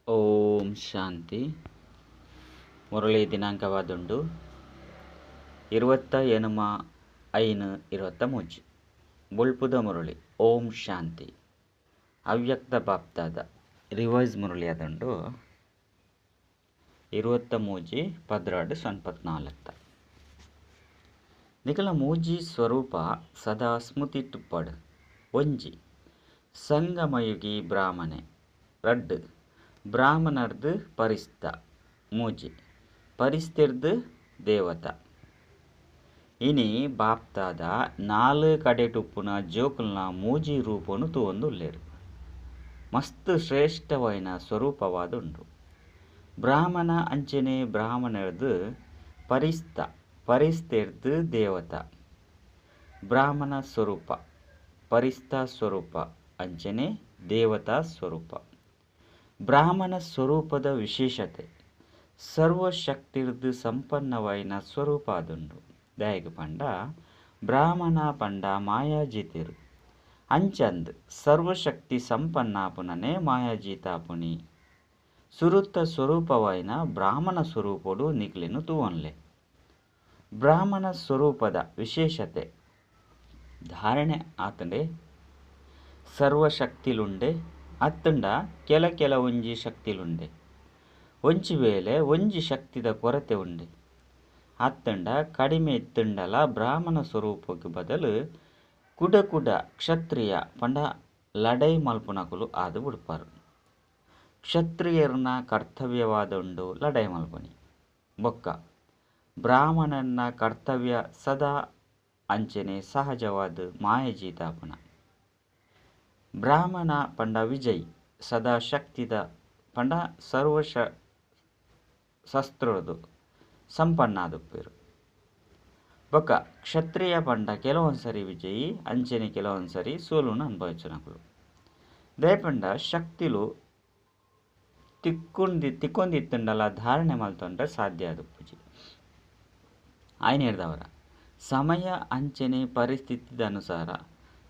ಓಂ ಶಾಂತಿ. ಮುರಳಿ ದಿನಾಂಕವಾದುಂಡು 28/5/23. ಬೊಳ್ಪುದ ಮುರಳಿ. ಓಂ ಶಾಂತಿ. ಅವ್ಯಕ್ತ ಬಾಪ್ತಾದ ರಿವೈಸ್ ಮುರಳಿ ಅದುಂಡು 23 12 84. ನಿಕಲ ಮೂಜಿ ಸ್ವರೂಪ ಸದಾ ಸ್ಮೃತಿ ಟುಪ್ಪಡು. ಒಂಜಿ ಸಂಗಮಯುಗಿ ಬ್ರಾಹ್ಮಣೆ, ರಡ್ಡು ಬ್ರಾಹ್ಮಣರ್ದು ಪರಿಸ್ತ, ಮೂಜಿ ಪರಿಸ್ತಿರ್ದು ದೇವತ. ಇನಿ ಬಾಪ್ತಾದ ನಾಲು ಕಡೆಟುಪ್ಪುನ ಜೋಕುಲ್ನ ಮೂಜಿ ರೂಪನು ತೂವೊಂದುಲ್ಲೆರ್. ಮಸ್ತ್ ಶ್ರೇಷ್ಠವಾಯಿನ ಸ್ವರೂಪವಾದುಂಡು. ಬ್ರಾಹ್ಮಣ ಅಂಚನೆ ಬ್ರಾಹ್ಮಣರ್ದು ಪರಿಸ್ತ, ಪರಿಸ್ತಿರ್ದು ದೇವತ. ಬ್ರಾಹ್ಮಣ ಸ್ವರೂಪ, ಪರಿಸ್ತ ಸ್ವರೂಪ ಅಂಚನೆ ದೇವತಾ ಸ್ವರೂಪ. ಬ್ರಾಹ್ಮಣ ಸ್ವರೂಪದ ವಿಶೇಷತೆ ಸರ್ವಶಕ್ತಿರ್ದು ಸಂಪನ್ನವಾಯಿನ ಸ್ವರೂಪ ಆದುಂಡು. ದಾಯೆಗ್ ಪಂಡ ಬ್ರಾಹ್ಮಣ ಪಂಡ ಮಾಯಾಜೀತಿರು ಅಂಚಂದ್ ಸರ್ವಶಕ್ತಿ ಸಂಪನ್ನಾಪುನನೇ ಮಾಯಾಜೀತಾಪುನಿ. ಸುರುತ್ತ ಸ್ವರೂಪವಾಯಿನ ಬ್ರಾಹ್ಮಣ ಸ್ವರೂಪಡು ನಿಕ್ಲೆನು ತೂವೊನ್ಲೆ. ಬ್ರಾಹ್ಮಣ ಸ್ವರೂಪದ ವಿಶೇಷತೆ ಧಾರಣೆ ಆತಂಡೆ ಸರ್ವಶಕ್ತಿಲುಂಡೆ ಅತ್ತಂಡ ಕೆಲ ಕೆಲ ಒಂಜಿ ಶಕ್ತಿಲುಂಡೆ. ಒಂಜಿ ವೇಳೆ ಒಂಜಿ ಶಕ್ತಿದ ಕೊರತೆ ಉಂಡೆ ಅತ್ತಂಡ ಕಡಿಮೆ ಇತ್ತಂಡಲ ಬ್ರಾಹ್ಮಣ ಸ್ವರೂಪಕ್ಕೆ ಬದಲು ಕುಡ ಕುಡ ಕ್ಷತ್ರಿಯ ಪಂಡ ಲಡೈ ಮಲ್ಪುನಕುಲು ಆದು ಬಿಡ್ಪಾರು. ಕ್ಷತ್ರಿಯರ್ನ ಕರ್ತವ್ಯವಾದುಂಡು ಲಡೈ ಮಲ್ಪುನಿ. ಬೊಕ್ಕ ಬ್ರಾಹ್ಮಣನ ಕರ್ತವ್ಯ ಸದಾ ಅಂಚನೆ ಸಹಜವಾದ ಮಾಯಜೀತಾಪನ. ಬ್ರಾಹ್ಮಣ ಪಂಡ ವಿಜಯ್ ಸದಾ ಶಕ್ತಿದ ಪಂಡ ಸರ್ವ ಶಸ್ತ್ರದು ಸಂಪನ್ನಾದುಪ್ಪೇರು. ಬೊಕ್ಕ ಕ್ಷತ್ರಿಯ ಪಂಡ ಕೆಲವೊಂದ್ಸರಿ ವಿಜಯಿ ಅಂಚನೆ ಕೆಲವೊಂದ್ಸರಿ ಸೋಲುನು ಅನುಭವಿಸುನಕುಲು. ದಯಪಂಡ ಶಕ್ತಿಲು ತಿಕ್ಕೊಂದಿತ್ತಂಡಲ ಧಾರಣೆ ಮಲ್ತೊಂಡ್ರೆ ಸಾಧ್ಯ ಆದುಪ್ಪುಜಿ. ಆಯ್ನೇರ್ದವರ ಸಮಯ ಅಂಚನೆ ಪರಿಸ್ಥಿತಿದ ಅನುಸಾರ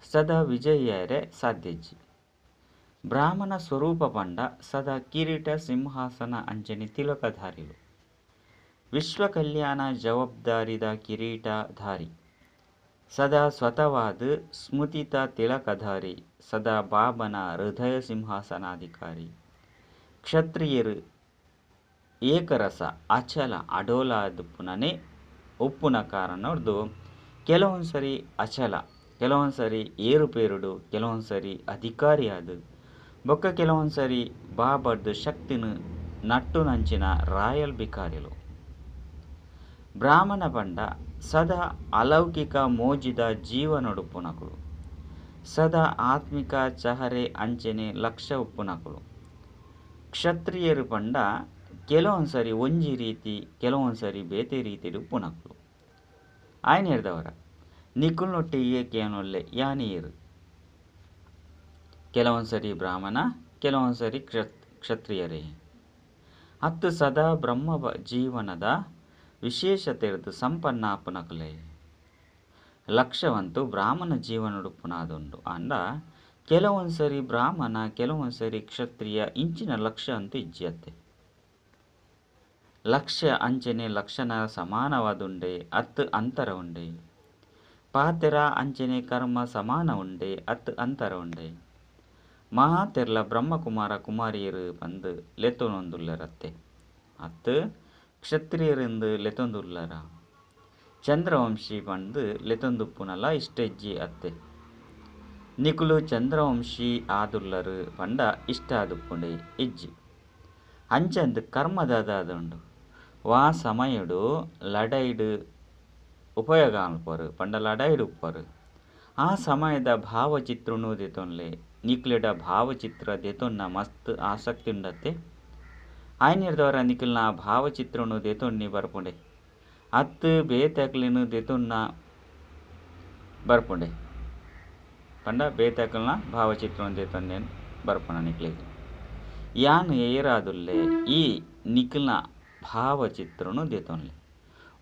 ಸದಾ ವಿಜಯಿಯರೆ ಸಾಧ್ಯಜ್ಜಿ. ಬ್ರಾಹ್ಮಣ ಸ್ವರೂಪ ಪಂಡ ಸದಾ ಕಿರೀಟ ಸಿಂಹಾಸನ ಅಂಚನೆ ತಿಲಕಧಾರಿಲು. ವಿಶ್ವ ಕಲ್ಯಾಣ ಜವಾಬ್ದಾರಿದ ಕಿರೀಟಧಾರಿ, ಸದಾ ಸ್ವತವಾದ ಸ್ಮೃತಿತ ತಿಲಕಧಾರಿ, ಸದಾ ಬಾಬನ ಹೃದಯ ಸಿಂಹಾಸನಾಧಿಕಾರಿ. ಕ್ಷತ್ರಿಯರು ಏಕರಸ ಅಚಲ ಅಡೋಲಾದುಪ್ಪುನನೇ ಉಪ್ಪುನ ಕಾರಣದ್ದು ಕೆಲವೊಂದ್ಸರಿ ಅಚಲ, ಕೆಲವೊಂದ್ಸರಿ ಏರುಪೇರುಡು, ಕೆಲವೊಂದ್ಸರಿ ಅಧಿಕಾರಿಯಾದ ಬೊಕ್ಕ ಕೆಲವೊಂದ್ಸರಿ ಬಾಬರ್ದು ಶಕ್ತಿನ ನಟ್ಟುನಂಚಿನ ರಾಯಲ್ ಬಿಕಾರಿಲು. ಬ್ರಾಹ್ಮಣ ಪಂಡ ಸದಾ ಅಲೌಕಿಕ ಮೋಜಿದ ಜೀವನೊಡುಪ್ಪುನಕುಲು, ಸದಾ ಆತ್ಮಿಕ ಚಹರೆ ಅಂಚನೆ ಲಕ್ಷ್ಯ ಉಪ್ಪುನಕುಲು. ಕ್ಷತ್ರಿಯರು ಪಂಡ ಕೆಲವೊಂದ್ಸರಿ ಒಂಜಿ ರೀತಿ ಕೆಲವೊಂದ್ಸರಿ ಬೇತೆ ರೀತಿಡು ಉಪ್ಪುನಕುಲು. ಆಯ್ನೇರ್ದವರ ನಿಕುಲ್ನೊಟ್ಟಿಗೆ ಕೇನೊಲ್ಲೆ ಯಾನೀರು. ಕೆಲವೊಂದ್ಸರಿ ಬ್ರಾಹ್ಮಣ ಕೆಲವೊಂದ್ಸರಿ ಕ್ಷತ್ರಿಯರೇ. ಅತ್ತು ಸದಾ ಬ್ರಹ್ಮ ಜೀವನದ ವಿಶೇಷತೆರ್ದು ಸಂಪನ್ನಾಪುನಕುಲೆ. ಲಕ್ಷ್ಯವಂತೂ ಬ್ರಾಹ್ಮಣ ಜೀವನಡುಪ್ಪುನಾದುಂಡು. ಅಂಡ ಕೆಲವೊಂದ್ಸರಿ ಬ್ರಾಹ್ಮಣ ಕೆಲವೊಂದ್ಸರಿ ಕ್ಷತ್ರಿಯ ಇಂಚಿನ ಲಕ್ಷ್ಯ ಅಂತೂ ಇಜ್ಜಿಯತ್ತೆ. ಲಕ್ಷ್ಯ ಅಂಚನೆ ಲಕ್ಷಣ ಸಮಾನವಾದುಂಡೆ ಅತ್ತು ಅಂತರ ಉಂಡೆ. ಪಾತೆರ ಅಂಚನೆ ಕರ್ಮ ಸಮಾನ ಉಂಡೆ ಅತ್ತು ಅಂತರ ಉಂಡೆ. ಮಹಾತೆರ್ಲ ಬ್ರಹ್ಮಕುಮಾರ ಕುಮಾರಿಯರು ಬಂದು ಲೆತ್ತೊಂದುಲ್ಲರತ್ತೆ ಅತ್ತು ಕ್ಷತ್ರಿಯರೆಂದು ಲೆತ್ತೊಂದುಲ್ಲರ. ಚಂದ್ರವಂಶಿ ಬಂದು ಲೆತ್ತೊಂದುಪ್ಪುನಲ ಇಷ್ಟೆಜ್ಜಿ ಅತ್ತೆ. ನಿಕುಲು ಚಂದ್ರವಂಶಿ ಆದುಲ್ಲರು ಪಂಡ ಇಷ್ಟ ಆದುಪ್ಪುಂಡೆ ಇಜ್ಜಿ. ಅಂಚಂದು ಕರ್ಮದಾದುಂಡು. ವಾ ಸಮಯಡು ಲಡೈಡು ಉಪಯೋಗ ಅನ್ಪರು ಪಂಡ ಲಡೈಡು ಉಪ್ಪರು. ಆ ಸಮಯದ ಭಾವಚಿತ್ರನು ದೆತೊನ್ಲೆ. ನಿಕ್ಲೆಡ ಭಾವಚಿತ್ರ ದೆತೊನ್ನ ಮಸ್ತ್ ಆಸಕ್ತಿ ಉಂಡತ್ತೆ. ಆಯ್ನೇರ್ದವರ ನಿಕಲ್ನ ಭಾವಚಿತ್ರನು ದೆತೊನ್ನಿ ಬರ್ಪುಂಡೆ ಅತ್ತು ಬೇತಕ್ಲಿನ ದೆತೊನ್ನ ಬರ್ಪುಂಡೆ ಪಂಡ ಬೇತಕ್ಲಿನ ಭಾವಚಿತ್ರನು ದೆತೊನ್ನೆ ಬರ್ಪುಣ ನಿಕ್ಲೆಗ್. ಯಾನ್ ಏರಾದುಲ್ಲೆ ಈ ನಿಕಲ್ನ ಭಾವಚಿತ್ರನು ದೆತೊನ್ಲೆ.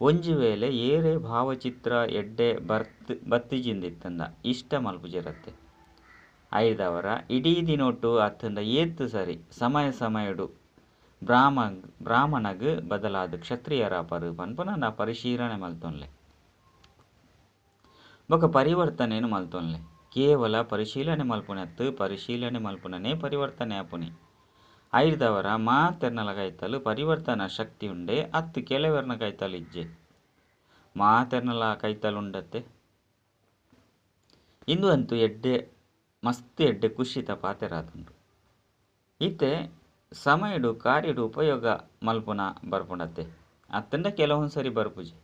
ಒಂಜಿ ವೇಳೆ ಏರೆ ಭಾವಚಿತ್ರ ಎಡ್ಡೆ ಬತ್ತಿಜಿಂದಿತ್ತಂದ ಇಷ್ಟ ಮಲ್ಪುಜಿರತ್ತೆ. ಐದವರ ಇಡೀ ದಿನೊಟ್ಟು ಅತ್ತಂಡ ಏತ್ ಸರಿ ಸಮಯ ಸಮಯಡು ಬ್ರಾಹ್ಮಣಗ್ ಬದಲಾದ ಕ್ಷತ್ರಿಯರಾಪರು ಪನ್ಪುನ ಪರಿಶೀಲನೆ ಮಲ್ತೊನ್ಲೆ ಬೊಕ ಪರಿವರ್ತನೆನ್ ಮಲ್ತೊನ್ಲೆ. ಕೇವಲ ಪರಿಶೀಲನೆ ಮಲ್ಪುನತ್ತು ಪರಿಶೀಲನೆ ಮಲ್ಪುನನೇ ಪರಿವರ್ತನೆ ಆಪುನಿ. ಐರ್ದವರ ಮಾತೆರ್ನಲ ಕೈತಲು ಪರಿವರ್ತನಾ ಶಕ್ತಿ ಉಂಡೆ ಅತ್ತು ಕೆಲವರ್ನ ಕೈತಲು ಇಜ್ಜೆ ಮಾತೆರ್ನಲ ಕೈತಲು ಉಂಡತ್ತೆ. ಇಂದು ಅಂತೂ ಎಡ್ಡೆ ಮಸ್ತ್ ಎಡ್ಡೆ ಖುಷಿತ ಪಾತೆರಾದುಂಡು. ಇತ್ತೆ ಸಮಯಡು ಕಾರ್ಯಡು ಉಪಯೋಗ ಮಲ್ಪುನ ಬರ್ಪುಂಡತ್ತೆ ಅತ್ತಂಡ ಕೆಲವೊಂದು ಸರಿ ಬರ್ಪುಜಿ.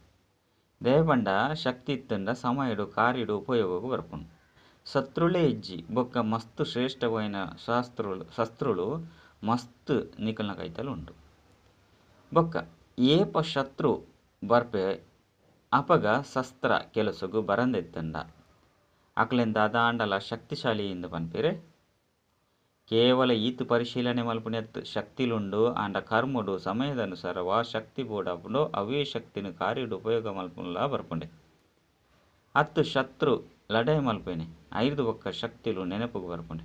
ದೇಪಂಡ ಶಕ್ತಿ ಇತ್ತಂಡ ಸಮಯಡು ಕಾರ್ಯಡು ಉಪಯೋಗಕ್ಕೆ ಬರ್ಪುಂಡು. ಶತ್ರುಳೇ ಇಜ್ಜಿ ಬೊಕ್ಕ ಮಸ್ತ್ ಶ್ರೇಷ್ಠವಾಯಿನ ಶಸ್ತ್ರುಳು ಮಸ್ತ್ ನಿಕಲ್ನ ಕೈತಲು ಉಂಡು. ಬೊಕ್ಕ ಏಪ ಶತ್ರು ಬರ್ಪೆ ಅಪಗ ಶಸ್ತ್ರ ಕೆಲಸಗು ಬರಂದೆತ್ತಂಡ ಅಕ್ಲೆನ್ ದಾದಾಂಡಲ ಶಕ್ತಿಶಾಲಿ ಎಂದು ಪನ್ಪೆರೆ. ಕೇವಲ ಈತ್ ಪರಿಶೀಲನೆ ಮಲ್ಪುನತ್ತು ಶಕ್ತಿಲುಂಡು ಆಂಡ ಕರ್ಮಡು ಸಮಯದ ಅನುಸಾರ ವಾ ಶಕ್ತಿ ಬೋಡಾಪುಂಡೋ ಅವೇ ಶಕ್ತಿನ ಕಾರ್ಯಡು ಉಪಯೋಗ ಮಲ್ಪುನಲ ಬರ್ಪುಂಡೆ. ಅತ್ತು ಶತ್ರು ಲಡಾಯಿ ಮಲ್ಪೇನೆ ಐರ್ದು ಬೊಕ್ಕ ಶಕ್ತಿಲು ನೆನಪುಗು ಬರ್ಪುಂಡೆ.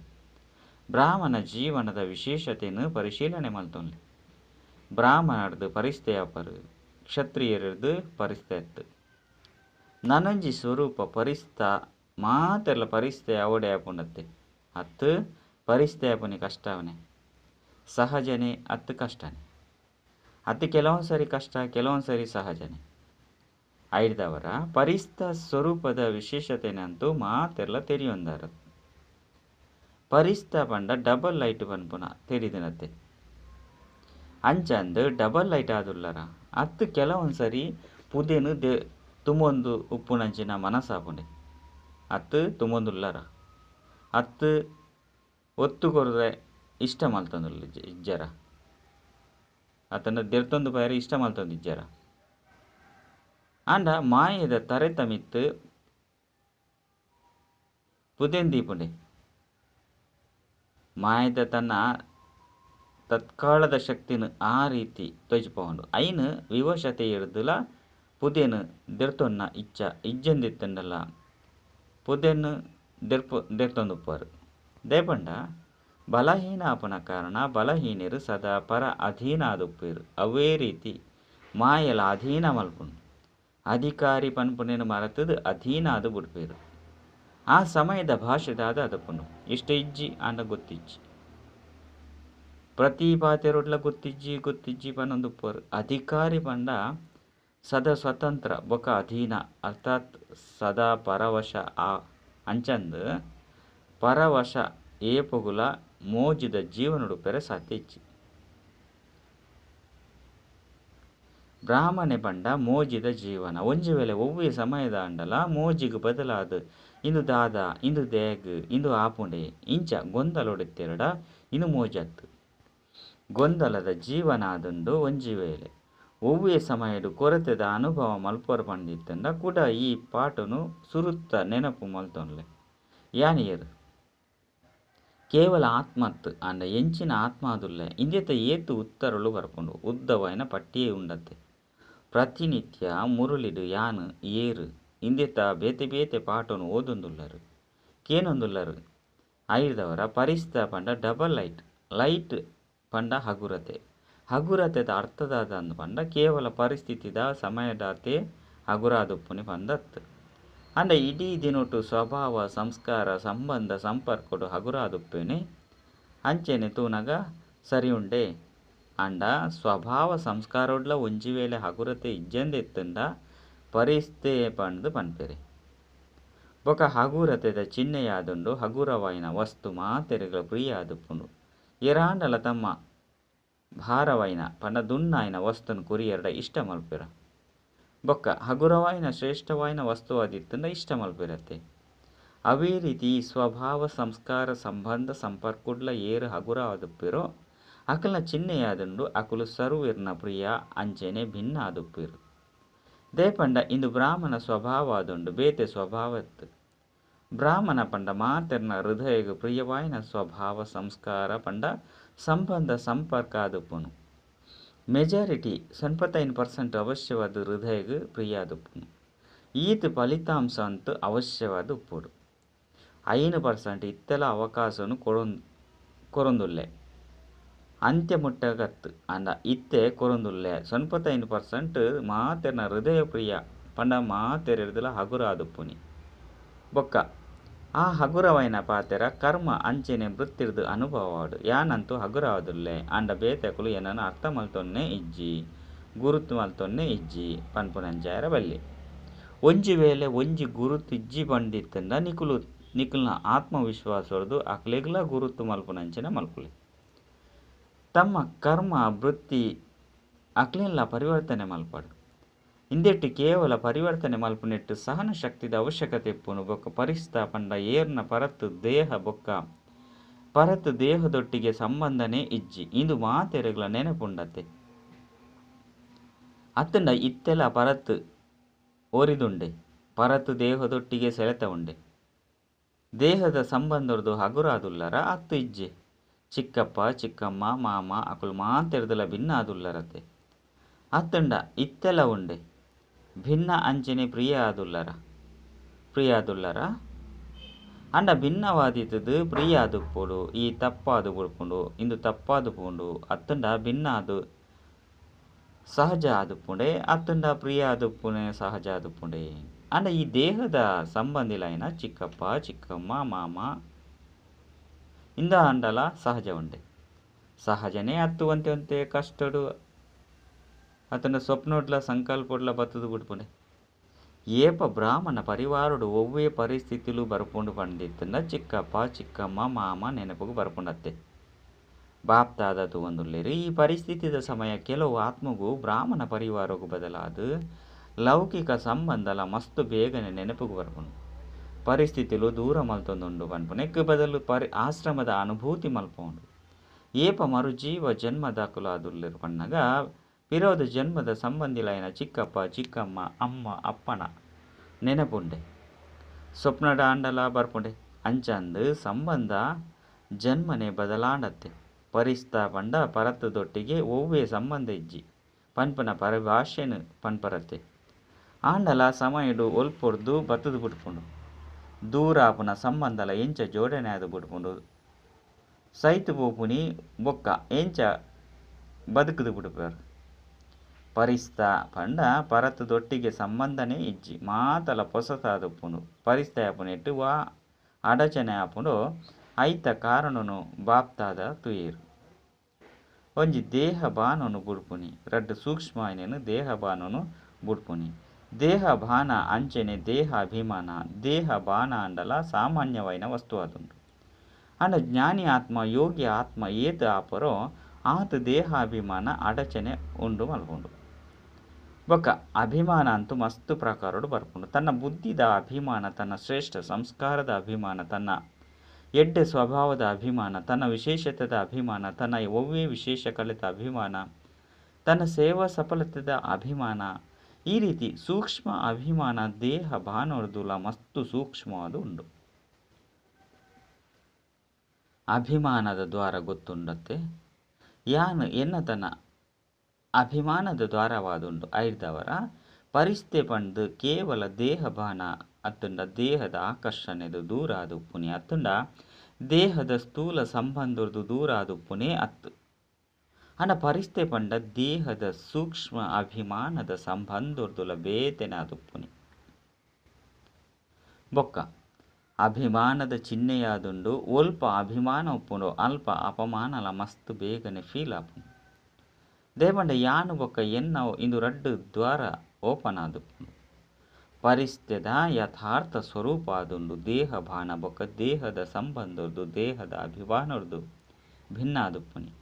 ಬ್ರಾಹ್ಮಣ ಜೀವನದ ವಿಶೇಷತೆಯನ್ನು ಪರಿಶೀಲನೆ ಮಲ್ತೊನ್ಲೆ. ಬ್ರಾಹ್ಮಣರ್ದು ಪರಿಸ್ಥೆಯಾಪರು ಕ್ಷತ್ರಿಯರದು ಪರಿಸ್ಥೆ ನನಂಜಿ ಸ್ವರೂಪ ಪರಿಸ್ತ ಮಾತೆರ್ಲ ಪರಿಸ್ಥೆ ಅವಡೆ ಆಪುಂಡತ್ತೆ. ಅತ್ತು ಪರಿಸ್ಥೆ ಆಪುನಿ ಕಷ್ಟವನೆ ಸಹಜನೆ ಅತ್ತು ಕಷ್ಟನೆ. ಅತ್ತು ಕೆಲವೊಂದು ಸರಿ ಕಷ್ಟ ಕೆಲವೊಂದು ಸರಿ ಸಹಜನೆ. ಐರ್ದವರ ಪರಿಸ್ತ ಸ್ವರೂಪದ ವಿಶೇಷತೆನಂತೂ ಮಾತೆರ್ಲ ತೆರಿಯೊಂದಾರ. ಪರಿಸ್ತ ಪಂಡ ಡಬಲ್ ಲೈಟ್ ಪನ್ಪುನ ತೆರಿದಿನತ್ತೆ. ಅಂಚಂದು ಡಬಲ್ ಲೈಟ್ ಆದುಲ್ಲರ ಅತ್ತು ಕೆಲವೊಂದು ಸರಿ ಪುದೆನು ತುಮೊಂದು ಉಪ್ಪುನಂಚಿನ ಮನಸ್ಸಾಪುಂಡೆ. ಅತ್ತು ತುಮೊಂದುಲ್ಲರ ಅತ್ತು ಒತ್ತು ಕೊರ್ರೆ ಇಷ್ಟ ಮಲ್ತೊಂದುಲ್ಲ ಇಜ್ಜರ ಅತ್ತಂಡ ದೆರ್ತೊಂದು ಪಯರೆ ಇಷ್ಟ ಮಲ್ತೊಂದು ಇಜ್ಜರ. ಆಂಡ ಮಾಯದ ತರೆತ ಮಿತ್ತು ಪುದೆನ್ ದೀಪುಂಡೆ. ಮಾಯದ ತನ್ನ ತತ್ಕಾಲದ ಶಕ್ತಿನ ಆ ರೀತಿ ತೊಜಿಪೋಂಡು ಐನು ವಿವಶತೆ ಇರ್ದುಲ ಪುದೆನು ದೆರ್ತೊನ್ನ ಇಚ್ಛ ಇಜ್ಜಂದಿತ್ತಂಡಲ ಪುದೆನ್ ದೆರ್ತೊಂದುಪ್ಪರು. ದೇಪಂಡ ಬಲಹೀನ ಆಪುನ ಕಾರಣ ಬಲಹೀನರು ಸದಾ ಪರ ಅಧೀನ ಆದುಪ್ಪೇರು. ಅವೇ ರೀತಿ ಮಾಯಲ ಅಧೀನ ಮಲ್ಪುಂಡು. ಅಧಿಕಾರಿ ಪನ್ಪುನೇನು ಮರತದು ಅಧೀನ ಆದು ಬುಡ್ಪೇರು. ಆ ಸಮಯದ ಭಾಷೆದಾದ ಅದಪ್ಪುಂಡು. ಇಷ್ಟ ಇಜ್ಜಿ ಆಂಡ ಗೊತ್ತಿಜ್ಜಿ ಪ್ರತಿ ಪಾತೆರೊಡ್ಲ ಗೊತ್ತಿಜ್ಜಿ ಗೊತ್ತಿಜ್ಜಿ ಪನ್ನೊಂದುಪ್ಪರು. ಅಧಿಕಾರಿ ಪಂಡ ಸದಾ ಸ್ವತಂತ್ರ ಬೊಕ ಅಧೀನ ಅರ್ಥಾತ್ ಸದಾ ಪರವಶ ಆ ಅಂಚಂದು ಪರವಶ ಏಪೊಗುಲ ಮೋಜಿದ ಜೀವನಡು ಪೆರೆ ಸಾಧ್ಯ ಇಜ್ಜಿ. ಬ್ರಾಹ್ಮಣೆ ಪಂಡ ಮೋಜಿದ ಜೀವನ ಒಂಜಿ ವೇಳೆ ಒವ್ವೆ ಸಮಯದ ಅಂಡಲ ಮೋಜಿಗೆ ಬದಲಾದ ಇಂದು ದಾದ ಇಂದು ದೇಗ್ ಇಂದು ಆಪುಂಡೆ ಇಂಚ ಗೊಂದಲೊಡೆತ್ತೆರಡ ಇನ್ನು ಮೋಜತ್ತು ಗೊಂದಲದ ಜೀವನ ಆದುಂಡು. ಒಂಜಿ ವೇಳೆ ಒವ್ವೆ ಸಮಯಡು ಕೊರತೆದ ಅನುಭವ ಮಲ್ಪೊರ ಪಂಡಿತ್ತಂಡ ಕೂಡ ಈ ಪಾಟನು ಸುರುತ್ತ ನೆನಪು ಮಲ್ತೊನ್ಲೆ. ಯಾನಿಯರು ಕೇವಲ ಆತ್ಮತ್ತು ಆಂಡ ಎಂಚಿನ ಆತ್ಮ ಆದುಲ್ಲೆ ಇಂದೆತ ಏತು ಉತ್ತರಲು ಬರ್ಪುಂಡು ಉದ್ದವಾಯಿನ ಪಟ್ಟಿಯೇ ಉಂಡತ್ತೆ. ಪ್ರತಿನಿತ್ಯ ಮುರುಳಿಡು ಯಾನು ಏರು ಇಂದೆತ ಬೇತೆ ಬೇತೆ ಪಾಟನು ಓದೊಂದುಲ್ಲರು ಕೇನೊಂದುಲ್ಲರು. ಐರ್ದವರ ಪರಿಸ್ತ ಪಂಡ ಡಬಲ್ ಲೈಟ್ ಲೈಟ್ ಪಂಡ ಹಗುರತೆ ಹಗುರತೆದ ಅರ್ಥದಾದ ಅಂದು ಪಂಡ ಕೇವಲ ಪರಿಸ್ಥಿತಿದ ಸಮಯದಾತೆ ಹಗುರಾದುಪ್ಪುನಿ ಪಂದತ್ತು. ಅಂಡ ಇಡೀ ದಿನೊಟು ಸ್ವಭಾವ ಸಂಸ್ಕಾರ ಸಂಬಂಧ ಸಂಪರ್ಕಡು ಹಗುರಾದುಪ್ಪೇನೆ ಅಂಚೆನೆ ತೂನಗ ಸರಿ ಉಂಡೆ. ಅಂಡ ಸ್ವಭಾವ ಸಂಸ್ಕಾರೊಡ್ಲ ಒಂಜಿ ವೇಳೆ ಹಗುರತೆ ಇಜ್ಜಂದೆತ್ತಂಡ ಪರಿಸ್ಥೆ ಪಂಡ್ದು ಪನ್ಪೆರೆ. ಬೊಕ ಹಗುರತೆದ ಚಿಹ್ನೆಯಾದುಂಡು. ಹಗುರವಾಯಿನ ವಸ್ತು ಮಾತೆರೆಗಳ ಪ್ರಿಯ ಆದುಪ್ಪುಂಡು. ಏರಾಂಡಲ ತಮ್ಮ ಭಾರವಾಯಿನ ಪಂಡ ದುನ್ನಾಯಿನ ವಸ್ತುನು ಕುರಿಯರ್ಡ ಇಷ್ಟ ಮಲ್ಪೆರ. ಬೊಕ್ಕ ಹಗುರವಾಯಿನ ಶ್ರೇಷ್ಠವಾಯಿನ ವಸ್ತುವಾದಿತ್ತಂಡ ಇಷ್ಟ ಮಲ್ಪೆರತ್ತೆ. ಅವೇ ರೀತಿ ಸ್ವಭಾವ ಸಂಸ್ಕಾರ ಸಂಬಂಧ ಸಂಪರ್ಕುಡ್ಲ ಏರು ಹಗುರ ಆದುಪ್ಪೆರೋ ಅಕಲ್ನ ಚಿಹ್ನೆಯಾದುಂಡು. ಅಕುಲು ಸರ್ವಿರ್ನ ಪ್ರಿಯ ಅಂಚೆನೆ ಭಿನ್ನ ಆದುಪ್ಪೆರು. ದೇಪಂಡ ಇಂದು ಬ್ರಾಹ್ಮಣ ಸ್ವಭಾವ ಆದುಂಡು ಬೇತೆ ಸ್ವಭಾವತ್ತು. ಬ್ರಾಹ್ಮಣ ಪಂಡ ಮಾತೆರ್ನ ಹೃದಯಗ್ ಪ್ರಿಯವಾಯಿನ ಸ್ವಭಾವ ಸಂಸ್ಕಾರ ಪಂಡ ಸಂಬಂಧ ಸಂಪರ್ಕ ಆದುಪ್ಪುನು. ಮೆಜಾರಿಟಿ 75% ಅವಶ್ಯವಾದ ಹೃದಯಗ್ ಪ್ರಿಯ ಆದುಪ್ಪುನು. ಈತ್ ಫಲಿತಾಂಶ ಅಂತೂ ಅವಶ್ಯವಾದ ಉಪ್ಪುಡು. 5% ಇತ್ತೆಲ ಅವಕಾಶನು ಕೊರೊಂದುಲ್ಲೆ. ಅಂತ್ಯ ಮುಟ್ಟಗತ್ತು ಅಂಡ ಇತ್ತೆ ಕೊರೊಂದುಲ್ಲೆ 95% ಮಾತೆರ್ನ ಹೃದಯ ಪ್ರಿಯ ಪಂಡ ಮಾತೆರೆರ್ದಲ ಹಗುರ ಆದುಪ್ಪುನಿ ಬೊಕ್ಕ ಆ ಹಗುರವೈನ ಪಾತೆರ ಕರ್ಮ ಅಂಚನೆ ವೃತ್ತಿರ್ದು ಅನುಭವವಾಡು ಯಾನಂತೂ ಹಗುರ ಆದುಲ್ಲೆ ಅಂಡ ಬೇತೆಕುಲು ಏನನ ಅರ್ಥ ಮಲ್ತೊನ್ನೆ ಇಜ್ಜಿ ಗುರುತು ಮಲ್ತೊನ್ನೆ ಇಜ್ಜಿ ಪನ್ಪುನಂಚಾರ ಬಲ್ಲಿ ಒಂಜಿ ವೇಳೆ ಒಂಜಿ ಗುರುತು ಇಜ್ಜಿ ಪಂಡಿತ್ತಂಡ ನಿಕುಲು ನಿಕುಲ್ನ ಆತ್ಮವಿಶ್ವಾಸೊರ್ದು ಅಕ್ಲೆಗ್ಲ ಗುರುತು ಮಲ್ಪುನಂಚನೆ ಮಲ್ಪುಲೆ ತಮ್ಮ ಕರ್ಮ ವೃತ್ತಿ ಅಕ್ಲೆಲ್ಲ ಪರಿವರ್ತನೆ ಮಲ್ಪಡು ಇಂದೆಟ್ಟು ಕೇವಲ ಪರಿವರ್ತನೆ ಮಲ್ಪುನೆಟ್ಟು ಸಹನ ಶಕ್ತಿದ ಅವಶ್ಯಕತೆ ಇಪ್ಪುನು ಬೊಕ್ಕ ಪರಿಸ್ತ ಪಂಡ ಏರ್ನ ಪರತ್ತು ದೇಹ ಬೊಕ್ಕ ಪರತ್ತು ದೇಹದೊಟ್ಟಿಗೆ ಸಂಬಂಧನೇ ಇಜ್ಜಿ ಇಂದು ಮಾತೆರೆಗ್ಲ ನೆನಪುಂಡತೆ ಅತ್ತಂಡ ಇತ್ತೆಲ ಪರತ್ತು ಓರಿದುಂಡೆ ಪರತ್ತು ದೇಹದೊಟ್ಟಿಗೆ ಸೆಳೆತ ಉಂಡೆ ದೇಹದ ಸಂಬಂಧರ್ದು ಹಗುರಾದುಲ್ಲರ ಅತ್ತು ಇಜ್ಜೆ ಚಿಕ್ಕಪ್ಪ ಚಿಕ್ಕಮ್ಮ ಮಾಮ ಅಕುಲು ಮಾತೆರ್ದಲ ಭಿನ್ನ ಆದುಲ್ಲರತೆ ಅತ್ತಂಡ ಇತ್ತೆಲ ಉಂಡೆ ಭಿನ್ನ ಅಂಚನೆ ಪ್ರಿಯ ಆದುಲ್ಲರ ಪ್ರಿಯ ಆದುಲ್ಲರ ಅಂಡ ಭಿನ್ನವಾದಿತ್ತದು ಪ್ರಿಯ ಆದುಪ್ಪೊಡು ಈ ತಪ್ಪಾದು ಬುಡ್ಪುಂಡು ಇಂದು ತಪ್ಪಾದು ಪೋಂಡು ಅತ್ತಂಡ ಭಿನ್ನ ಅದು ಸಹಜ ಆದುಪ್ಪುಂಡೆ ಅತ್ತಂಡ ಪ್ರಿಯ ಆದುಪ್ಪುನೆ ಸಹಜ ಆದುಪ್ಪುಂಡೆ ಅಂಡ ಈ ದೇಹದ ಸಂಬಂಧಿಲೈನ ಚಿಕ್ಕಪ್ಪ ಚಿಕ್ಕಮ್ಮ ಮಾಮ ಇಂದ ಅಂಡಲ ಸಹಜ ಉಂಡೆ ಸಹಜನೇ ಅತ್ತುವಂತೆ ಅಂತೆ ಕಷ್ಟಡು ಅತನ ಸ್ವಪ್ನೋಡ್ಲ ಸಂಕಲ್ಪೊಡ್ಲ ಬತ್ತದು ಬಿಡ್ಪುಂಡೆ ಏಪ ಬ್ರಾಹ್ಮಣ ಪರಿವಾರುಡು ಒವ್ವೇ ಪರಿಸ್ಥಿತಿಲು ಬರ್ಪುಂಡು ಪಂಡಿತ್ತಂಡ ಚಿಕ್ಕಪ್ಪ ಚಿಕ್ಕಮ್ಮ ಮಾಮ ನೆನಪುಗು ಬರ್ಪುಂಡತ್ತೆ ಬಾಪ್ತಾದ ತೂವೊಂದುಲ್ಲೆರ್ ಈ ಪರಿಸ್ಥಿತಿದ ಸಮಯ ಕೆಲವು ಆತ್ಮಗೂ ಬ್ರಾಹ್ಮಣ ಪರಿವಾರಗು ಬದಲಾದ ಲೌಕಿಕ ಸಂಬಂಧಲ ಮಸ್ತ್ ಬೇಗನೆ ನೆನಪುಗು ಬರ್ಪುಂಡು ಪರಿಸ್ಥಿತಿಲು ದೂರ ಮಲ್ತೊಂದುಂಡು ಪನ್ಪುನೆಕ್ ಬದಲು ಆಶ್ರಮದ ಅನುಭೂತಿ ಮಲ್ಪೊಂಡು ಏಪ ಮರುಜೀವ ಜನ್ಮ ದಾಖಲಾದುಲ್ಲೆರ್ ಪನ್ನಗ ವಿರೋಧ ಜನ್ಮದ ಸಂಬಂಧಿಲೈನ ಚಿಕ್ಕಪ್ಪ ಚಿಕ್ಕಮ್ಮ ಅಮ್ಮ ಅಪ್ಪನ ನೆನಪುಂಡೆ ಸ್ವಪ್ನಡ ಅಂಡಲ ಬರ್ಪುಂಡೆ ಅಂಚಂದು ಸಂಬಂಧ ಜನ್ಮನೆ ಬದಲಾಂಡತ್ತೆ ಪರಿಸ್ತ ಪಂಡ ಪರತ್ತದೊಟ್ಟಿಗೆ ಒವ್ವೇ ಸಂಬಂಧ ಇಜ್ಜಿ ಪನ್ಪನ ಪರಿಭಾಷೆನು ಪನ್ಪರತ್ತೆ ಆಂಡಲ ಸಮಯಡು ಒಲ್ಪೊರ್ದು ಬತ್ತದು ಬಿಟ್ಪುಂಡು ದೂರ ಆಪುನ ಸಂಬಂಧಲ ಎಂಚ ಜೋಡಣೆ ಆದ್ ಬಿಡ್ಪುಂಡು ಸೈತು ಪೋಪುನಿ ಬೊಕ್ಕ ಎಂಚ ಬದುಕುದು ಬಿಡ್ಪೆರ್ ಪರಿಸ್ತ ಪಂಡ ಪರತ್ತದೊಟ್ಟಿಗೆ ಸಂಬಂಧನೇ ಇಜ್ಜಿ ಮಾತಲ ಪೊಸತಾದುಪ್ಪುಂಡು ಪರಿಸ್ತ ಆಪುನೆಟ್ ವಾ ಅಡಚಣೆ ಆಪುಂಡು ಐತ ಕಾರಣನು ಬಾಪ್ತಾದ ತುಯೆರ್ ಒಂಜಿ ದೇಹ ಬಾನೊನು ಬುಡ್ಪುನಿ ರಡ್ಡ್ ಸೂಕ್ಷ್ಮ ಆಯಿನೆನ್ ದೇಹ ಬಾನೊನು ಬುಡ್ಪುನಿ ದೇಹ ಬಾನ ಅಂಚನೆ ದೇಹ ಅಭಿಮಾನ ದೇಹ ಬಾನ ಅಂಡಲ ಸಾಮಾನ್ಯವಾಯಿನ ವಸ್ತು ಆದುಂಡು ಅಂಡ ಜ್ಞಾನಿ ಆತ್ಮ ಯೋಗಿ ಆತ್ಮ ಏತ್ ಆಪರೋ ಆತ ದೇಹಾಭಿಮಾನ ಅಡಚಣೆ ಉಂಡು ಮಲ್ಪುಂಡು ಬೊಕ್ಕ ಅಭಿಮಾನ ಅಂತೂ ಮಸ್ತ್ ಪ್ರಕಾರಡು ಬರ್ಪುಂಡು ತನ್ನ ಬುದ್ಧಿದ ಅಭಿಮಾನ ತನ್ನ ಶ್ರೇಷ್ಠ ಸಂಸ್ಕಾರದ ಅಭಿಮಾನ ತನ್ನ ಎಡ್ಡೆ ಸ್ವಭಾವದ ಅಭಿಮಾನ ತನ್ನ ವಿಶೇಷತೆದ ಅಭಿಮಾನ ತನ್ನ ಒವ್ವೇ ವಿಶೇಷ ಕಲಿತ ಅಭಿಮಾನ ತನ್ನ ಸೇವಾ ಸಫಲತೆದ ಅಭಿಮಾನ ಈ ರೀತಿ ಸೂಕ್ಷ್ಮ ಅಭಿಮಾನ ದೇಹ ಭಾನೋರ್ದುಲ ಮಸ್ತು ಸೂಕ್ಷ್ಮವಾದ ಉಂಡು ಅಭಿಮಾನದ ದ್ವಾರ ಗೊತ್ತುಂಡತ್ತೆ ಯಾನು ಎನ್ನ ತನ್ನ ಅಭಿಮಾನದ ದ್ವಾರವಾದುಂಡು ಐರ್ದವರ ಪರಿಸ್ಥೆ ಪಂಡು ಕೇವಲ ದೇಹ ಬಾನ ಅತ್ತುಂಡ ದೇಹದ ಆಕರ್ಷಣೆದು ದೂರ ಆದುಪ್ಪುನಿ ಅತ್ತುಂಡ ದೇಹದ ಸ್ಥೂಲ ಸಂಬಂಧದ್ದು ದೂರ ಆದುಪ್ಪುನೇ ಅತ್ತು ಅಂಡ ಪರಿಸ್ಥೆ ಪಂಡ ದೇಹದ ಸೂಕ್ಷ್ಮ ಅಭಿಮಾನದ ಸಂಬಂಧರ್ದುಲ ಬೇತೆನ ಆದುಪ್ಪುನಿ ಬೊಕ್ಕ ಅಭಿಮಾನದ ಚಿಹ್ನೆಯಾದುಂಡು ಒಲ್ಪ ಅಭಿಮಾನ ಉಪ್ಪುಂಡು ಅಲ್ಪ ಅಪಮಾನಲ ಮಸ್ತ್ ಬೇಗನೆ ಫೀಲ್ ಆಪುಂಡು ದೇಪಂಡ ಯಾನು ಬೊಕ್ಕ ಎನ್ನವು ಇಂದು ರಡ್ಡು ದ್ವಾರ ಓಪನ್ ಆದುಪ್ಪುಂಡು ಪರಿಸ್ಥಿತ ಯಥಾರ್ಥ ಸ್ವರೂಪ ಆದುಂಡು ದೇಹ ಬಾನ ಬೊಕ್ಕ ದೇಹದ ಸಂಬಂಧರ್ದು ದೇಹದ ಅಭಿಮಾನರ್ದು ಭಿನ್ನ ಆದುಪ್ಪುನಿ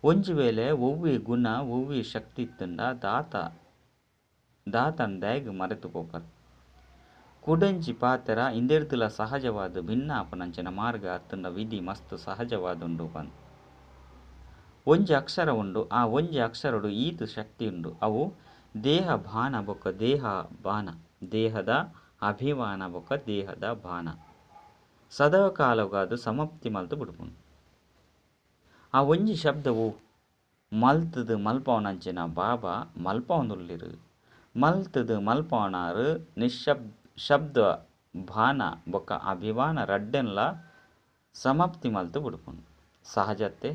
ಒಂಜಿ ವೇಳೆ ಒವ್ವೆ ಗುಣ ಒವ್ವೆ ಶಕ್ತಿ ಇತ್ತಂಡ ದಾತನ್ ದಾಯಗ್ ಮರೆತು ಪೋಪರ್ ಕುಡಂಚಿ ಪಾತೆರ ಇಂದೆರ್ದುಲ ಸಹಜವಾದ ಭಿನ್ನ ಆಪುನಂಚಿನ ಮಾರ್ಗ ಅತ್ತಂಡ ವಿಧಿ ಮಸ್ತ್ ಸಹಜವಾದುಂಡು ಪಂದ್ ಒಂಜಿ ಅಕ್ಷರ ಉಂಡು ಆ ಒಂಜಿ ಅಕ್ಷರಡು ಈತ್ ಶಕ್ತಿ ಉಂಡು ಅವು ದೇಹ ಬಾನ ಬೊಕ್ಕ ದೇಹ ಬಾನ ದೇಹದ ಅಭಿಮಾನ ಬೊಕ್ಕ ದೇಹದ ಬಾನ ಸದಾ ಕಾಲಗಾದು ಸಮಾಪ್ತಿ ಮಲ್ತು ಬಿಡ್ಪುಂಡು ಆ ಒಂಜಿ ಶಬ್ದವು ಮಲ್ತದು ಮಲ್ಪವನಂಚಿನ ಬಾಬಾ ಮಲ್ಪವೊಂದುಲ್ಲೆರ್ ಮಲ್ತದು ಮಲ್ಪವನಾರು ಶಬ್ದ ಬಾನ ಬೊಕ್ಕ ಅಭಿಮಾನ ರಡ್ಡೆನ್ಲ ಸಮಾಪ್ತಿ ಮಲ್ತು ಬಿಡ್ಪುಂಡು ಸಹಜತೆ.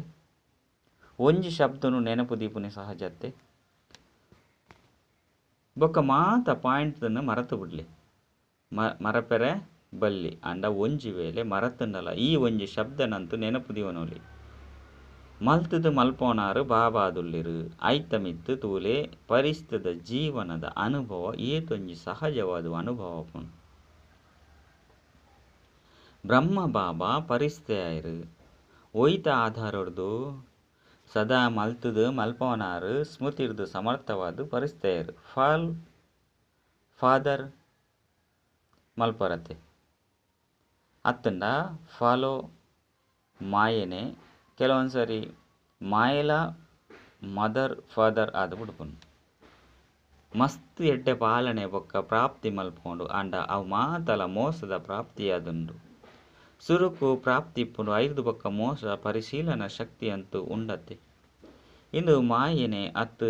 ಒಂಜಿ ಶಬ್ದನು ನೆನಪು ದೀಪುನಿ ಸಹಜತೆ. ಬೊಕ್ಕ ಮಾತ ಪಾಯಿಂಟ್ನ ಮರತು ಬಿಡ್ಲಿ, ಮರಪೆರೆ ಬಲ್ಲಿ. ಅಂಡ ಒಂಜಿ ವೇಳೆ ಮರತುಂಡಲ ಈ ಒಂಜಿ ಶಬ್ದನಂತೂ ನೆನಪು ದೀವನೊಲಿ. ಮಲ್ತದು ಮಲ್ಪೋನಾರು ಬಾಬಾದುಲ್ಲಿರು ಐತ ಮಿತ್ತು ತೂಲೆ ಪರಿಸ್ಥಿತ ಜೀವನದ ಅನುಭವ ಏತೊಂಜಿ ಸಹಜವಾದ ಅನುಭವ ಆಪುಂಡು. ಬ್ರಹ್ಮ ಬಾಬಾ ಪರಿಸ್ಥಿತಿಯಾಯಿರು ಒಯ್ತ ಆಧಾರೊಡ್ದು ಸದಾ ಮಲ್ತದು ಮಲ್ಪೋನಾರು ಸ್ಮೃತಿರ್ದು ಸಮರ್ಥವಾದ ಪರಿಸ್ಥಿತಿಯಾಯಿರು. ಫಾಲ್ ಫಾದರ್ ಮಲ್ಪರತೆ ಅತ್ತಂಡ ಫಾಲೋ ಮಾಯೆನೆ. ಕೆಲವೊಂದ್ಸರಿ ಮಾಯೆಲ ಮದರ್ ಫಾದರ್ ಆದ ಬಿಡ್ಪುನು. ಮಸ್ತ್ ಎಡ್ಡೆ ಪಾಲನೆ ಬೊಕ್ಕ ಪ್ರಾಪ್ತಿ ಮಲ್ಪೋಂಡು ಆಂಡ ಅವು ಮಾತಲ ಮೋಸದ ಪ್ರಾಪ್ತಿಯಾದುಂಡು. ಸುರುಕು ಪ್ರಾಪ್ತಿ ಇಪ್ಪುಂಡು ಐದು ಬೊಕ್ಕ ಮೋಸ ಪರಿಶೀಲನಾ ಶಕ್ತಿ ಅಂತೂ ಉಂಡತೆ. ಇಂದು ಮಾಯೆನೆ ಅತ್ತು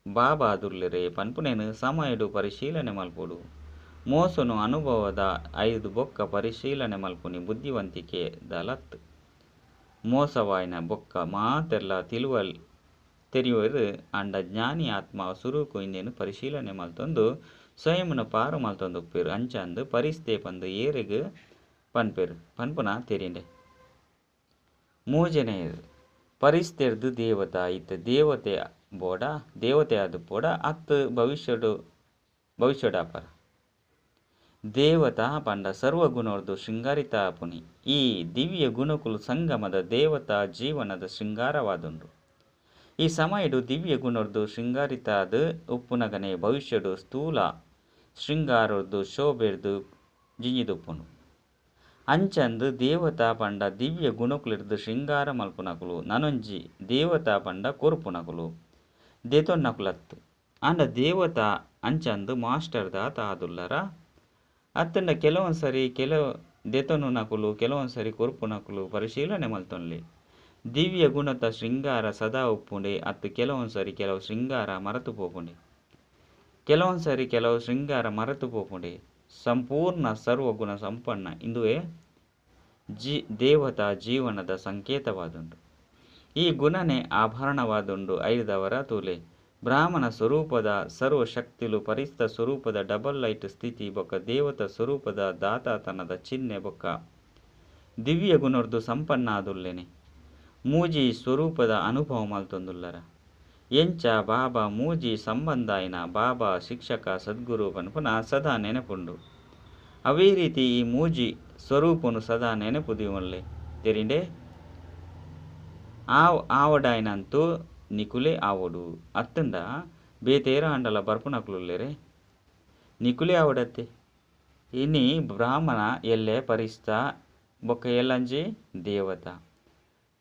ಬಾಬಾದುಲ್ಲೆರೆ ಪನ್ಪುನೇನು ಸಮಯಡು ಪರಿಶೀಲನೆ ಮಲ್ಪೊಡು. ಮೋಸನು ಅನುಭವದ ಐದು ಬೊಕ್ಕ ಪರಿಶೀಲನೆ ಮಲ್ಪುನಿ ಬುದ್ಧಿವಂತಿಕೆ ದಲತ್. ಮೋಸವಾಯಿನ ಬೊಕ್ಕ ಮಾತೆಲ್ಲ ತಿಳುವಲ್ ತೆರಿಯುವರು. ಅಂಡ ಜ್ಞಾನಿ ಆತ್ಮ ಸುರುಕು ಇಂದೇನು ಪರಿಶೀಲನೆ ಮಲ್ತೊಂದು ಸ್ವಯಂನ ಪಾರು ಮಲ್ತೊಂದು ಉಪ್ಪೇರು. ಅಂಚಂದು ಪರಿಸ್ಥೆ ಪಂದು ಏರೆಗ್ ಪನ್ಪೇರು ಪನ್ಪುನ ತೆರಿಂಡೆ. ಮೂಜನೆಯದು ಪರಿಸ್ಥೆರ್ದು ದೇವತಾ ಇತ್ತ ದೇವತೆ ಬೋಡ ದೇವತೆ ಆದ ಪೋಡ ಅತ್ತು ಭವಿಷ್ಯಡು ಭವಿಷ್ಯಡಾಪರ. ದೇವತಾ ಪಂಡ ಸರ್ವಗುಣೋರ್ದು ಶೃಂಗಾರಿತ ಪುನಿ. ಈ ದಿವ್ಯ ಗುಣಕುಲು ಸಂಗಮದ ದೇವತಾ ಜೀವನದ ಶೃಂಗಾರವಾದುಂಡು. ಈ ಸಮಯಡು ದಿವ್ಯ ಗುಣೋರ್ದು ಶೃಂಗಾರಿತಾದ ಉಪ್ಪುನಗನೆ ಭವಿಷ್ಯಡು ಸ್ಥೂಲ ಶೃಂಗಾರೊರ್ದು ಶೋಭೆರ್ದು ಜಿಂಜಿದುಪ್ಪುನು. ಅಂಚಂದು ದೇವತಾ ಪಂಡ ದಿವ್ಯ ಗುಣಕುಲಿರ್ದು ಶೃಂಗಾರ ಮಲ್ಪುನಕುಲು, ನನೊಂಜಿ ದೇವತಾ ಪಂಡ ಕೊರುಪುನಕುಲು ದೇತೊನ್ನಕುಲತ್ತು. ಆಂಡ ದೇವತಾ ಅಂಚಂದು ಮಾಸ್ಟರ್ ದಾತ ಆದುಲ್ಲರ ಅತ್ತಂಡ ಕೆಲವೊಂದ್ಸರಿ ಕೆಲವು ದೇತೊನ್ನುನಕುಲು ಕೆಲವೊಂದ್ಸರಿ ಕೊರುಪುನಕುಲು ಪರಿಶೀಲನೆ ಮಲ್ತೊನ್ಲಿ. ದಿವ್ಯ ಗುಣತ ಶೃಂಗಾರ ಸದಾ ಉಪ್ಪುಂಡೆ ಅತ್ತು ಕೆಲವೊಂದ್ಸರಿ ಕೆಲವು ಶೃಂಗಾರ ಮರತು ಪೋಪುಂಡೆ. ಕೆಲವೊಂದ್ಸರಿ ಕೆಲವು ಶೃಂಗಾರ ಮರತು ಪೋಪುಂಡೆ. ಸಂಪೂರ್ಣ ಸರ್ವಗುಣ ಸಂಪನ್ನ ಇಂದುವೇ ದೇವತಾ ಜೀವನದ ಸಂಕೇತವಾದುಂಡು. ಈ ಗುಣನೆ ಆಭರಣವಾದುಂಡು. ಐದವರ ತೂಲೆ ಬ್ರಾಹ್ಮಣ ಸ್ವರೂಪದ ಸರ್ವಶಕ್ತಿಲು ಪರಿಸ್ತ ಸ್ವರೂಪದ ಡಬಲ್ ಲೈಟ್ ಸ್ಥಿತಿ ಬೊಕ್ಕ ದೇವತಾ ಸ್ವರೂಪದ ದಾತಾತನದ ಚಿಹ್ನೆ ಬೊಕ್ಕ ದಿವ್ಯ ಗುಣರ್ದು ಸಂಪನ್ನ ಆದುಲ್ಲೇನೆ. ಮೂಜಿ ಸ್ವರೂಪದ ಅನುಭವ ಮಲ್ತೊಂದುಲ್ಲರ. ಎಂಚ ಬಾಬಾ ಮೂಜಿ ಸಂಬಂಧಾಯಿನ ಬಾಬಾ ಶಿಕ್ಷಕ ಸದ್ಗುರು ಪನ್ಪುನ ಸದಾ ನೆನಪುಂಡು. ಅವೇ ರೀತಿ ಈ ಮೂಜಿ ಸ್ವರೂಪನು ಸದಾ ನೆನಪು ದೀವೊನ್ಲೆ ತೆರಿಂಡೆ. ಆವಡಾಯಿನಂತೂ ನಿಕುಲೆ ಆವೊಡು ಅತ್ತಂಡ ಬೇತೇರ ಆಂಡಲ ಬರ್ಪುನಕುಲುಲ್ಲೆರೆ ನಿಕುಲೆ ಆವಡತ್ತೆ. ಇನಿ ಬ್ರಾಹ್ಮಣ ಎಲ್ಲೆ ಪರಿಸ್ತ ಬೊಕ್ಕ ಎಲ್ಲಂಜಿ ದೇವತಾ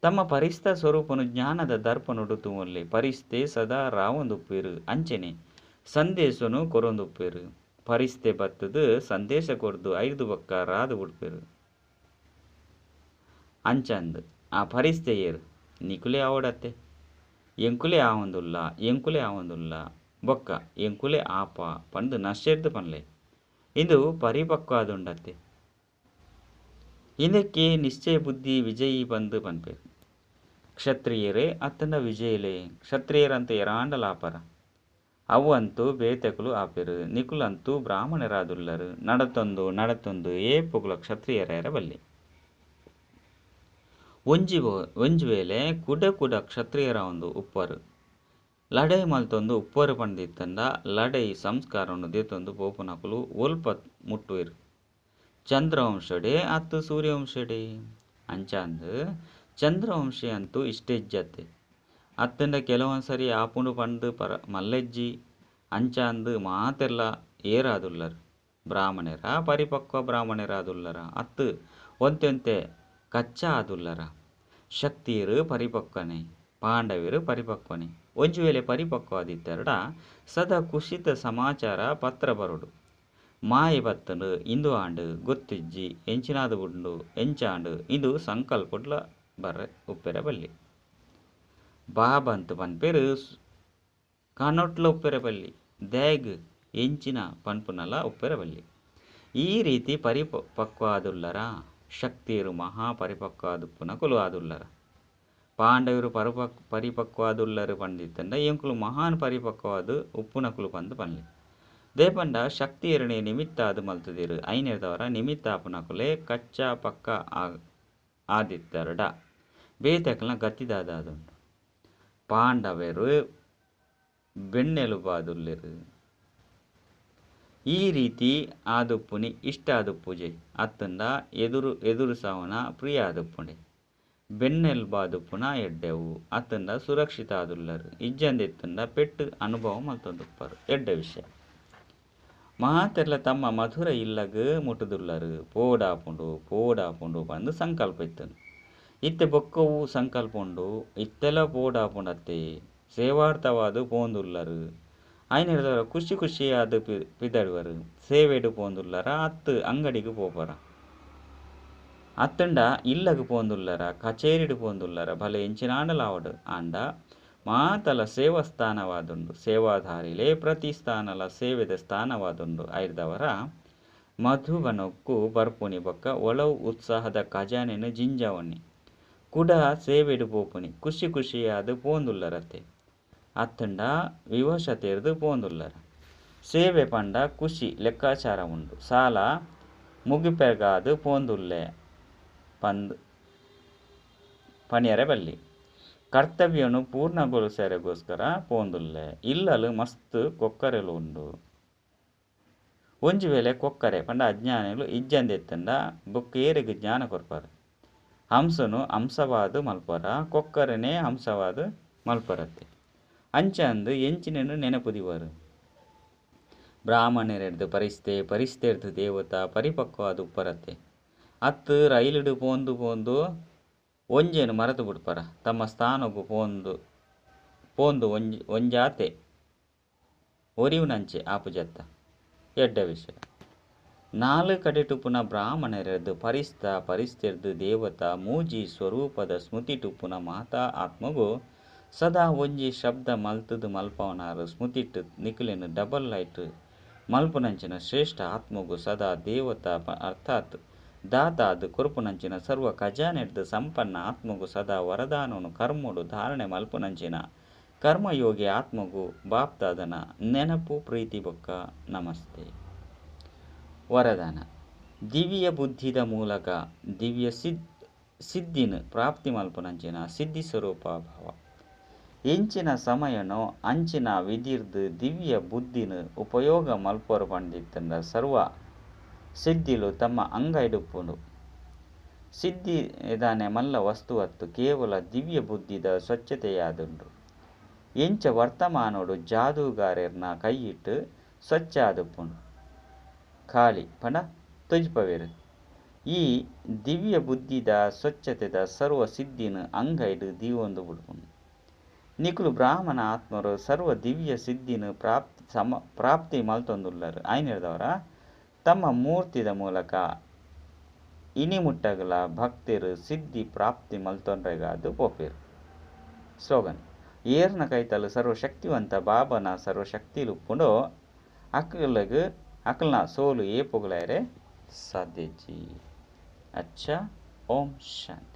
ತಮ್ಮ ಪರಿಸ್ತ ಸ್ವರೂಪನು ಜ್ಞಾನದ ದರ್ಪಣುಡು ತೂವೊನ್ಲೆ. ಪರಿಸ್ತೆ ಸದಾ ರಾವೊಂದುಪ್ಪೇರು ಅಂಚನೆ ಸಂದೇಶನು ಕೊರೊಂದುಪ್ಪೇರು. ಪರಿಸ್ತೆ ಬತ್ತದು ಸಂದೇಶ ಕೊರ್ದು ಐದು ಬೊಕ್ಕ ರಾದು ಬಿಡ್ಪೇರು. ಅಂಚಂದು ಆ ಪರಿಸ್ತೆ ಏರು ನಿಕುಲೆ ಆವಡತ್ತೆ. ಎಂಕುಲೆ ಆವೊಂದುಲ್ಲ ಎಂಕುಲೆ ಆವೊಂದುಲ್ಲ ಬೊಕ್ಕ ಎಂಕುಲೆ ಆಪ ಪಂದು ನಶೆರ್ದು ಪನ್ಲೆ. ಇಂದು ಪರಿಪಕ್ವ ಆದುಂಡತ್ತೆ. ಇದಕ್ಕೆ ನಿಶ್ಚಯ ಬುದ್ಧಿ ವಿಜಯಿ ಬಂದು ಪನ್ಪೇರು. ಕ್ಷತ್ರಿಯರೇ ಅತ್ತಂಡ ವಿಜಯಲೇ. ಕ್ಷತ್ರಿಯರಂತೂ ಎರಾಂಡಲಾಪರ ಅವು ಅಂತೂ ಬೇತೆಕುಲು ಆಪೆರು. ನಿಕುಲಂತೂ ಬ್ರಾಹ್ಮಣರಾದುಲ್ಲರು. ನಡತೊಂದು ನಡತೊಂದು ಏಪುಗುಲ ಕ್ಷತ್ರಿಯರ ಬಲ್ಲಿ. ಒಂಜಿ ಒಂಜಿ ವೇಳೆ ಕುಡ ಕುಡ ಕ್ಷತ್ರಿಯರ ಒಂದು ಉಪ್ಪರು ಲಡೈ ಮಲ್ತೊಂದು ಉಪ್ಪರು ಪಂಡಿತ್ತಂಡ ಲಡೈ ಸಂಸ್ಕಾರವನ್ನು ದೇತೊಂದು ಪೋಪುನಕುಲು ಒಲ್ಪ ಮುಟ್ಟುವೆರು. ಚಂದ್ರವಂಶಡೆ ಅತ್ತು ಸೂರ್ಯವಂಶಡೆ ಅಂಚಾಂದು ಚಂದ್ರವಂಶಿ ಅಂತೂ ಇಷ್ಟೆಜ್ಜತ್ತೆ. ಅತ್ತಂಡ ಕೆಲವೊಂದ್ಸರಿ ಆಪುಂಡು ಪಂದು ಪರ ಮಲ್ಲೆಜ್ಜಿ ಅಂಚಾಂದು ಮಾತೆಲ್ಲ ಏರಾದುಲ್ಲರು. ಬ್ರಾಹ್ಮಣರ ಪರಿಪಕ್ವ ಬ್ರಾಹ್ಮಣರಾದುಲ್ಲರ ಅತ್ತು ಒಂತೆಂತೆ ಕಚ್ಚಾ ಆದುಲ್ಲರ. ಶಕ್ತಿಯರು ಪರಿಪಕ್ವನೆ ಪಾಂಡವರು ಪರಿಪಕ್ವನೆ. ಒಂಜಿ ವೇಳೆ ಪರಿಪಕ್ವ ಆದಿತ್ತೆರಡ ಸದಾ ಕುಶಿತ ಸಮಾಚಾರ ಪತ್ರ ಬರೋಡು. ಮಾಯ ಬತ್ತಂಡು ಇಂದು ಆಂಡು ಗೊತ್ತಿಜ್ಜಿ ಎಂಚಿನಾದ ಬುಂಡು ಎಂಚಾಂಡು ಇಂದು ಸಂಕಲ್ಪಡ್ಲ ಬರ ಉಪ್ಪೆರೆ ಬಲ್ಲಿ. ಬಾಬಂತ ಪನ್ಪೇರು ಕನೊಟ್ಲ ಉಪ್ಪೆರೆ ಬಲ್ಲಿ. ದ್ಯಾಗ್ ಎಂಚಿನ ಪನ್ಪುನಲ ಉಪ್ಪೆರೆ ಬಲ್ಲಿ. ಈ ರೀತಿ ಪರಿಪಕ್ವ ಆದುಲ್ಲರ. ಶಕ್ತಿಯರು ಮಹಾ ಪರಿಪಕ್ವ ಆದುಪ್ಪುನಕುಲು ಆದುಲ್ಲರ. ಪಾಂಡವರು ಪರಿಪಕ್ವಾದುಲ್ಲರು ಪಂಡಿತ್ತಂಡ ಎಂಕುಲು ಮಹಾನ್ ಪರಿಪಕ್ವಾದ ಉಪ್ಪುನಕುಲು ಪಂದು ಪನ್ಲೆ ದೇಪಂಡ ಶಕ್ತಿಯರಣೆ ನಿಮಿತ್ತ ಅದು ಮಲ್ತದಿರು ಐನೇದವರ ನಿಮಿತ್ತ ಆಪುನಕುಲೆ ಕಚ್ಚಾ ಪಕ್ಕ ಆದಿತ್ತರಡ ಬೇತಕಲ್ನ ಗತಿದಾದುಂಡು ಪಾಂಡವರು ಬೆನ್ನೆಲುಬಾದುಲ್ಲೆರು ಈ ರೀತಿ ಆದುಪ್ಪುನಿ ಇಷ್ಟ ಆದುಪ್ಪುಜೆ ಅತ್ತಂಡ ಎದುರು ಎದುರುಸಾವನ ಪ್ರಿಯ ಆದುಪ್ಪುಂಡೆ ಬೆನ್ನೆಲುಬಾದುಪ್ಪುನ ಎಡ್ಡೆವು ಅತ್ತಂಡ ಸುರಕ್ಷಿತ ಆದುಲ್ಲರು ಇಜ್ಜಂದೆತ್ತಂಡ ಪೆಟ್ಟು ಅನುಭವ ಮಲ್ತೊಂದುಪ್ಪರು ಎಡ್ಡೆ ವಿಷಯ ಮಹಾತೆರ್ಲ ತಮ್ಮ ಮಧುರ ಇಲ್ಲಗ್ ಮುಟ್ಟುದುಲ್ಲರು ಪೋಡಾಪುಂಡು ಪೋಡಾಪುಂಡು ಪಂದು ಸಂಕಲ್ಪ ಇತ್ತನು ಇತ್ತೆ ಬೊಕ್ಕವು ಸಂಕಲ್ಪ ಉಂಡು ಇತ್ತೆಲ ಪೋಡಾಪುಂಡತ್ತೆ ಸೇವಾರ್ಥವಾದ ಪೋಂದುಲ್ಲರು ಐನಿರ್ದವರ ಖುಷಿ ಖುಷಿಯಾದ ಪಿದಡುವರು ಸೇವೆಡು ಪೋಂದುಲ್ಲರ ಅತ್ತು ಅಂಗಡಿಗೆ ಪೋಪರ ಅತ್ತಂಡ ಇಲ್ಲಗ್ ಪೋಂದುಲ್ಲರ ಕಚೇರಿಡು ಪೋಂದುಲ್ಲರ ಭಲೆ ಎಂಚಿನಾಂಡಲಾವಡು ಆಂಡ ಮಾತಲ ಸೇವಾಸ್ಥಾನವಾದುಂಡು ಸೇವಾಧಾರಿಲೇ ಪ್ರತಿ ಸ್ಥಾನಲ ಸೇವೆದ ಸ್ಥಾನವಾದುಂಡು ಐರ್ದವರ ಮಧುಬನೊಕ್ಕು ಬರ್ಪುನಿ ಬೊಕ್ಕ ಒಳವು ಉತ್ಸಾಹದ ಖಜಾನೆನು ಜಿಂಜಾವಣಿ ಕುಡ ಸೇವೆಡು ಪೋಪುನಿ ಖುಷಿ ಖುಷಿಯಾದ ಪೋಂದುಲ್ಲರತೆ ಅತ್ತಂಡ ವಿವಶತೆರ್ದು ಪೋಂದುಲ್ಲರ ಸೇವೆ ಪಂಡ ಖುಷಿ ಲೆಕ್ಕಾಚಾರ ಉಂಡು ಸಾಲ ಮುಗಿಪೆರ್ಗಾದು ಪೋಂದುಲ್ಲೆ ಪಂದ್ ಪಣಿಯರೆ ಬಲ್ಲಿ ಕರ್ತವ್ಯನು ಪೂರ್ಣಗೊಳಿಸರೆಗೋಸ್ಕರ ಪೋಂದುಲ್ಲೆ ಇಲ್ಲಲು ಮಸ್ತ್ ಕೊಕ್ಕರೆಲು ಉಂಡು ಒಂಜಿ ವೇಳೆ ಕೊಕ್ಕರೆ ಪಂಡ ಅಜ್ಞಾನಿಲು ಇಜ್ಜಂದೆತ್ತಂಡ ಬೊಕ್ಕ ಏರೆಗ್ ಜ್ಞಾನ ಕೊರ್ಪರು ಹಂಸನು ಹಂಸವಾದ ಮಲ್ಪರ ಕೊಕ್ಕರನೇ ಹಂಸವಾದ ಮಲ್ಪರತ್ತೆ ಅಂಚಂದು ಎಂಚಿನನ್ನು ನೆನಪುದಿವರು ಬ್ರಾಹ್ಮಣರೆಡ್ದು ಪರಿಸ್ತೆ ಪರಿಸ್ತೆರ್ದು ದೇವತಾ ಪರಿಪಕ್ವಾದ ಉಪ್ಪರತ್ತೆ ಅತ್ತು ರೈಲಿಡು ಪೋಂದು ಪೋಂದು ಒಂಜೇನು ಮರೆತು ಬಿಡ್ಪರ ತಮ್ಮ ಸ್ಥಾನಕ್ಕೂ ಪೋಂದು ಪೋಂದು ಒಂಜಾತೆ ಒರಿವುನಂಚೆ ಆಪುಜತ್ತ ಎಡ್ಡ ವಿಷಯ ನಾಲು ಕಡೆಟುಪುನ ಬ್ರಾಹ್ಮಣರೆಡ್ದು ಪರಿಸ್ತ ಪರಿಸ್ತೆರ್ದು ದೇವತಾ ಮೂಜಿ ಸ್ವರೂಪದ ಸ್ಮೃತಿ ಟುಪ್ಪುನ ಮಾತಾ ಆತ್ಮಗು ಸದಾ ಒಂಜಿ ಶಬ್ದ ಮಲ್ತದು ಮಲ್ಪವನಾರು ಸ್ಮೃತಿಟ್ಟು ನಿಕುಲೆನು ಡಬಲ್ ಲೈಟ್ ಮಲ್ಪುನಂಚಿನ ಶ್ರೇಷ್ಠ ಆತ್ಮಗು ಸದಾ ದೇವತಾ ಅರ್ಥಾತ್ ದಾತಾದು ಕೊರುಪುನಂಚಿನ ಸರ್ವ ಖಜಾನೆಡ್ದು ಸಂಪನ್ನ ಆತ್ಮಗು ಸದಾ ವರದಾನನು ಕರ್ಮುಡು ಧಾರಣೆ ಮಲ್ಪುನಂಚಿನ ಕರ್ಮಯೋಗಿ ಆತ್ಮಗು ಬಾಪ್ತಾದನ ನೆನಪು ಪ್ರೀತಿ ಬೊಕ್ಕ ನಮಸ್ತೆ. ವರದಾನ ದಿವ್ಯ ಬುದ್ಧಿದ ಮೂಲಕ ದಿವ್ಯ ಸಿದ್ಧಿನ ಪ್ರಾಪ್ತಿ ಮಲ್ಪುನಂಚಿನ ಸಿದ್ಧಿ ಸ್ವರೂಪ ಭಾವ ಎಂಚಿನ ಸಮಯನೋ ಅಂಚಿನ ವಿಧಿರ್ದು ದಿವ್ಯ ಬುದ್ಧಿನ ಉಪಯೋಗ ಮಲ್ಪರು ಪಂಡಿತ್ತಂಡ ಸರ್ವ ಸಿದ್ಧಿಲು ತಮ್ಮ ಅಂಗೈಡುಪ್ಪುಂಡು ಸಿದ್ಧಿ ಇದಾನೆ ಮಲ್ಲ ವಸ್ತುವತ್ತು ಕೇವಲ ದಿವ್ಯ ಬುದ್ಧಿದ ಸ್ವಚ್ಛತೆಯಾದುಂಡು ಎಂಚ ವರ್ತಮಾನೋಡು ಜಾದೂಗಾರರ್ನ ಕೈಯಿಟ್ಟು ಸ್ವಚ್ಛ ಆದುಪ್ಪುಂಡು ಖಾಲಿ ಪಂಡ ತೊಜ್ಪವೇರು ಈ ದಿವ್ಯ ಬುದ್ಧಿದ ಸ್ವಚ್ಛತೆದ ಸರ್ವ ಸಿದ್ಧಿನ ಅಂಗೈಡು ದೀವೊಂದು ಬಿಡ್ಪುಂಡು ನಿಕುಲು ಬ್ರಾಹ್ಮಣ ಆತ್ಮರು ಸರ್ವ ದಿವ್ಯ ಸಿದ್ಧಿನ ಪ್ರಾಪ್ತಿ ಮಲ್ತೊಂದುಲ್ಲರು ಐನಿರ್ದವರ ತಮ್ಮ ಮೂರ್ತಿದ ಮೂಲಕ ಇನಿಮುಟ್ಟಗಲ ಭಕ್ತರು ಸಿದ್ಧಿ ಪ್ರಾಪ್ತಿ ಮಲ್ತೊಂಡ್ರೆಗಾದು ಪೋಪೇರು. ಸ್ಲೋಗನ್ ಏರ್ನ ಕೈತಲು ಸರ್ವಶಕ್ತಿವಂತ ಬಾಬನ ಸರ್ವಶಕ್ತಿಲುಪ್ಪುಂಡೋ ಅಕ್ಲಗ್ ಅಕ್ಲನ ಸೋಲು ಏಪುಗಳಾರೆ ಸಾಧ್ಯಜಿ. ಅಚ್ಚಾ, ಓಂ ಶಾಂತಿ.